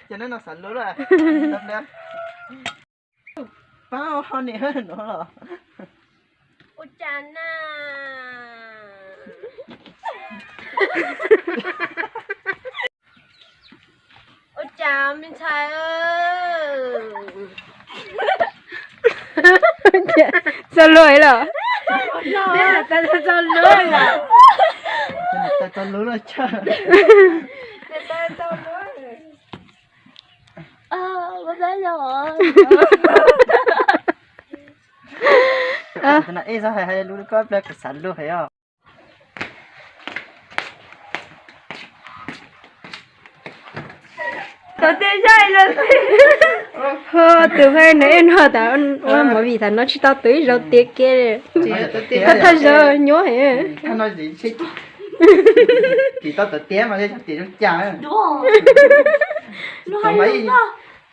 Cov no xav luag lawm. Pab ho niam no los. Ua cas na? Ua cas me ntxhais? Txog luag los? Txog luag los. Txog luag los. Ej, txog hais hais lus koj pliag kuv xav luag heev os. Tus pheej no ej no tas ua movie tas no tsis tau tus ib zaug tiav kiag. Thaj thaj zaug nyuaj heev. Tsis tau tus tiav mas tiav zoo cas.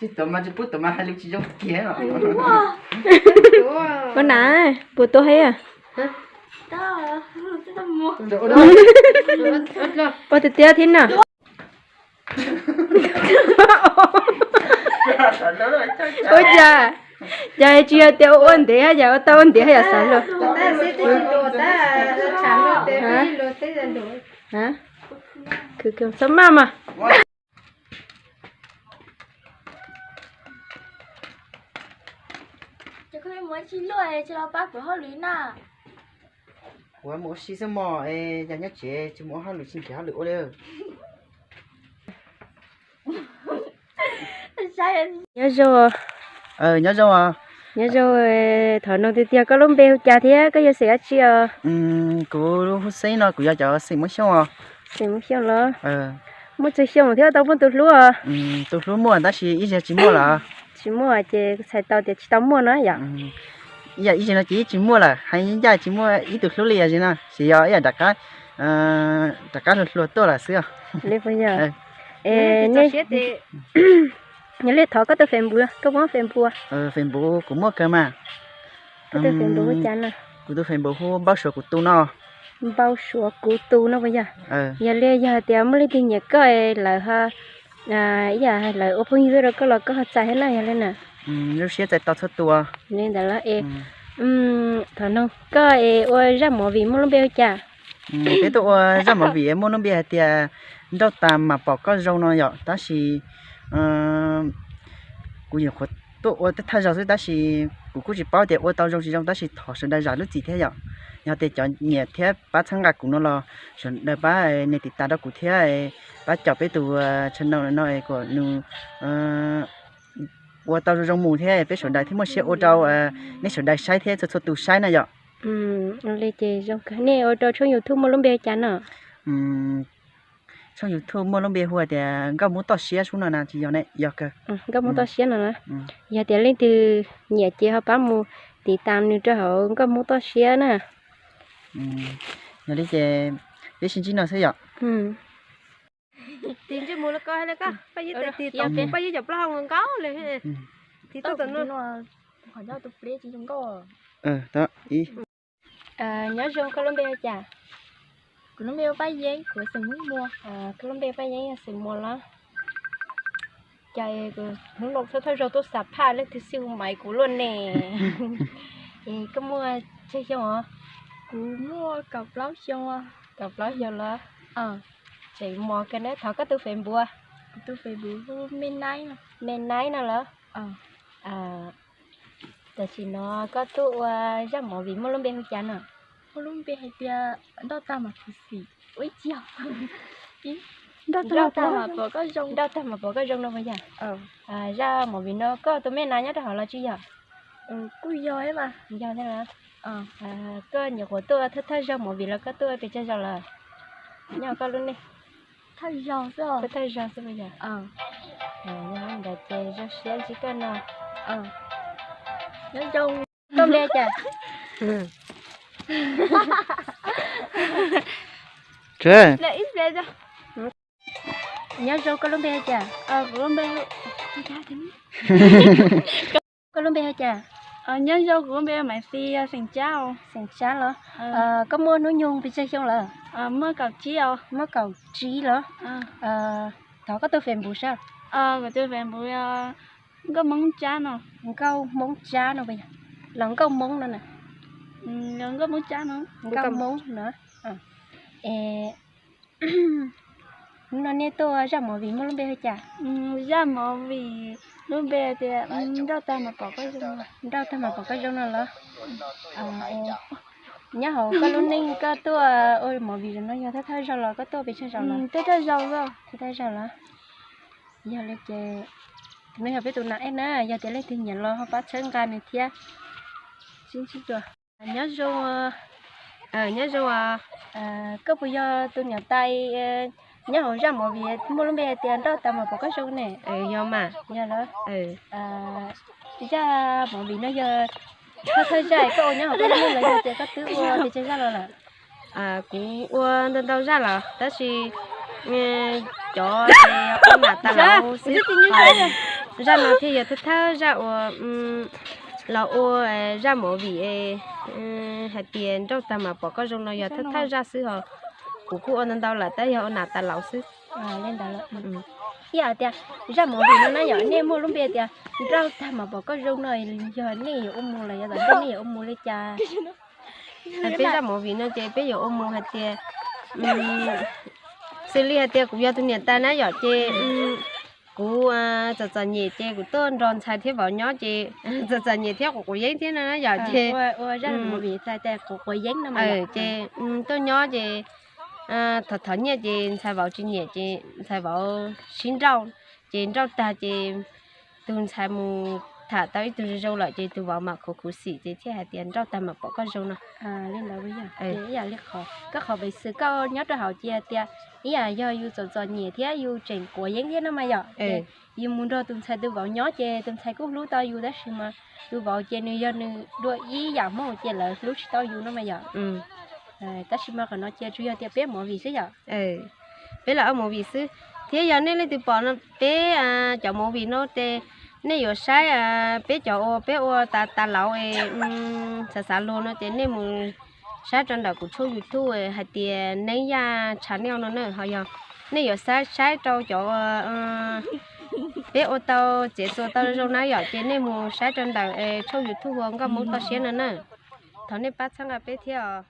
Tsis tuav mas tsis pub tuav mas hais lus tsis zoo kiag. Ua na, puas tuaj heev? Ua tiag tiag thiab na. Ua cas, cas tsis yog tias ua ua ntev, yam ua tau ua ntev yam xav luag. Txhob maj mas. Kuv mus ua si xwb mog, yog nyob tsev tsis mus ua hauj lwm tsis nrhiav hauj lwm ua li. Nyob zoo. Nyob zoo. Nyob zoo. Thov nug tiag tiag koj lub npe hu cas thiab koj yog xeem dab tsi os? Kuv hu xeem no kuv yog cov xeem Muab Xyooj os. Xeem Muab Xyooj los? Muaj txog xyoo thiab tau muaj tus hlub os? Tus hlub muaj tab sis ib zaug tsis muaj lawm. Tsis muaj ces kuv txhais tau tias tsis tau muaj no yom. Ib yam ib zaug no ces yeej tsis muaj lawm, hais ncaj tsis muaj ib tug hlub li os no, tsis yog ib yam rov qab, rov qab hluas hluas tuaj lawm xwb os. Li puas yog? Nyob li thov koj tus Facebook, koj muab Facebook. Facebook kuv muaj kawg mas. Koj tus Facebook hu cas no? Kuv tus Facebook hu Npau Suav Kuv Tu no. Npau Suav Kuv Tu no puas yog? Yog li yog tias muaj leej twg nyiam koj es lawv ho, ib yam lawv ua phooj ywg rau koj los koj ho txais thiab na yog li na. Zoo siab txais tau txhua tus. Li ntawd los es, thov nug koj es ua zaj movie muaj lub npe hu cas? Peb tuaj ua zaj movie muaj lub npe hais tias Nrauj Tas Mas Pom Koj Zoo no yom, tab sis kuv nyuam qhuav tuaj ua thawj zaug xwb tab sis kuv kuj tsis paub tias ua tau zoo tsis zoo tab sis thov sawv daws zam lub txim thiab yom. Yog tias cov nyiam thiab pab txhawb nqa kuv no los sawv daws pab nias tiv tas rau kuv thiab pab caum peb tus channel no es kom nws ua tau zoo zoo mus thiab peb sawv daws thiaj muaj siab ua rau nej sawv daws saib thiab txhua txhua tus saib na yom. Li ces zoo kawg. Nej ua rau tshooj YouTube muaj lub npe hu cas no? Tshooj YouTube muaj lub npe hu tias Nkauj Hmoob Toj Siab Sub no na, tsis yog ne, yog kawg. Nkauj Hmoob Toj Siab no na. Yog tias leej twg nyiam ces ho pab mus tiv tas nws rau hauv Nkauj Hmoob Toj Siab na. Yog li ces peb sib ntsib no xwb yom. Tis ntsej muag los koj hais li koj, koj yeej tes tis tau, koj yeej cov plaub hau nkaus li. Tis tau tus no. Nyob zoo, koj lub npe hu cas? Kuv lub npe hu Paj Yeeb, kuv xeem Hmoob Muas. Koj lub npe Paj Yeeb yog xeem Muas los? Cas hnub no thawj thawj zaug tuaj xam phaj leej twg xij hu maiv kuv luaj ne. Es koj muaj tsawg xyoo os? Kuv muaj kaum plaub xyoo. Kaum plaub xyoo los? Tseem mos kawg ne, thov koj tus Facebook. Kuv tus Facebook hu Me Naib. Me Naib no los? Tam sim no koj tuaj ua zaj movie muaj lub npe hu cas no? Muaj lub npe hais tias Nrauj Tag Mas Pom Koj Zoo. Nrauj Tag Mas Pom Koj Zoo. Nrauj Tag Mas Pom Koj Zoo no puas yog? Zaj movie no koj tus Me Naib nyob rau hauv los tsis yog? Kuj yog thiab mas. Yog thiab los? Koj nyuam qhuav tuaj thawj thawj zaug movie los koj tuaj pes tsawg zaug lawm? Nyob koj lub neej. Thawj zaug xwb. Thawj thawj zaug xwb puas yog? Yog li ntawd ces zoo siab ntsib koj no. Nyob zoo. Koj npe cas? Nyob zoo, koj lub npe hu cas? Koj lub npe hu cas? Nyob zoo, kuv lub npe Maiv Fis, xeem Tsab. Xeem Tsab los? Koj muaj hnub nyoog pes tsawg xyoo lawm? Muaj kaum tsib. Muaj kaum tsib los? Thov koj tus Facebook saib. Nkauj Hmoob Tsab no. Nkauj Hmoob Tsab no puas yog? Los Nkauj Hmoob no na. Nkauj Hmoob no. Es hnub no nej tuaj zaj movie muaj lub npe hu cas? Zaj movie lub npe tias Nrauj tag mas pom koj zoo. Nrauj tag mas pom koj zoo no los? Nyob hauv koj lub neej koj tuaj ua movie zaum no yog thawj thawj zaug los koj tuaj pes tsawg zaug los? Thawj thawj zaug. Thawj thawj zaug los? Yog li ces no yog peb tus nam ej na, yog tias leej twg nyiam los ho pab txhawb nqa nws thiab. Sib ntsib dua. Nyob zoo, nyob zoo. Koj puas yog tus niam tais nyob hauv zaj movie muaj lub npe hais tias Nrauj tag mas pom koj zoo ne? Yog mas. Yog los? Zaj movie no yog thawj thawj zaj koj ua nyob hauv koj lub neej los yog tias koj twb ua pes tsawg zaj los lawm? Kuv ua ntau ntau zaj los tab sis cov ua mam tas los xwb. Zaj no thiaj yog thawj thawj zaj uas los ua zaj movie hais tias Nrauj tag mas pom koj zoo no yog thawj thawj zaj xwb ho. Kuv kuj ua ntau ntau lawm tab yog ua mam tas los xwb. Ib yam tias zaj movie no na yom, nej muaj lub npe tias Nrauj tag mas pom koj zoo no, yog nej yuav ua mus los yog tom ntej nej yuav ua mus li cas? Peb zaj movie no ces peb yuav ua mus hais tias, xws li hais tias kuv yog tus niam tais na yom, ces kuv txom txom nyem ces kuv tuaj nrog ntxhais thiab vauv nyob ces txom txom nyem thiab quav quav yeeb thiab no na yom, ces ces tuaj nyob ces thov thov nyiaj ces ntxhais vauv tsis nyiam ces ntxhais vauv sib nrauj, ces nrauj tag ces tus ntxhais mus tham tau ib tug zoo zoo lawm ces tus vauv mam khuv khuv xim ces thiaj hais tias Nrauj tag mas pom koj zoo no. Ib yam li qhov, koj qhov pev xwm koj nyob rau hauv ces tias ib yam yog yus txom txom nyem thiab yus tseem quav yeeb thiab no mas yom, yus mus nrog tus ntxhais tus vauv nyob ces tus ntxhais kuj hlub tau yus tab sis mas tus vauv ces nws yog nws dua ib yam hmoob ces lawv hlub tsis tau yus no mas yom. Tab sis mas qhov no ces tsuas yog tias peb movie xwb yom. Peb los ua movie xwb, thiab yog nej leej twg pom peb cov movie no ces nej yuav saib, peb cov ua peb ua tas tas laus es xav xav luag no ces nej mus saib rau ntawm kuv tshooj YouTube hais tias Neeb Yaj Channel no na, ho yog nej yuav saib saib rau cov peb ua tau txiav txuas tau zoo na yom, ces nej mus saib rau ntawm tshooj YouTube ua Nkauj Hmoob Toj Siab no na. Thov nej pab txhawb nqa peb thiab os.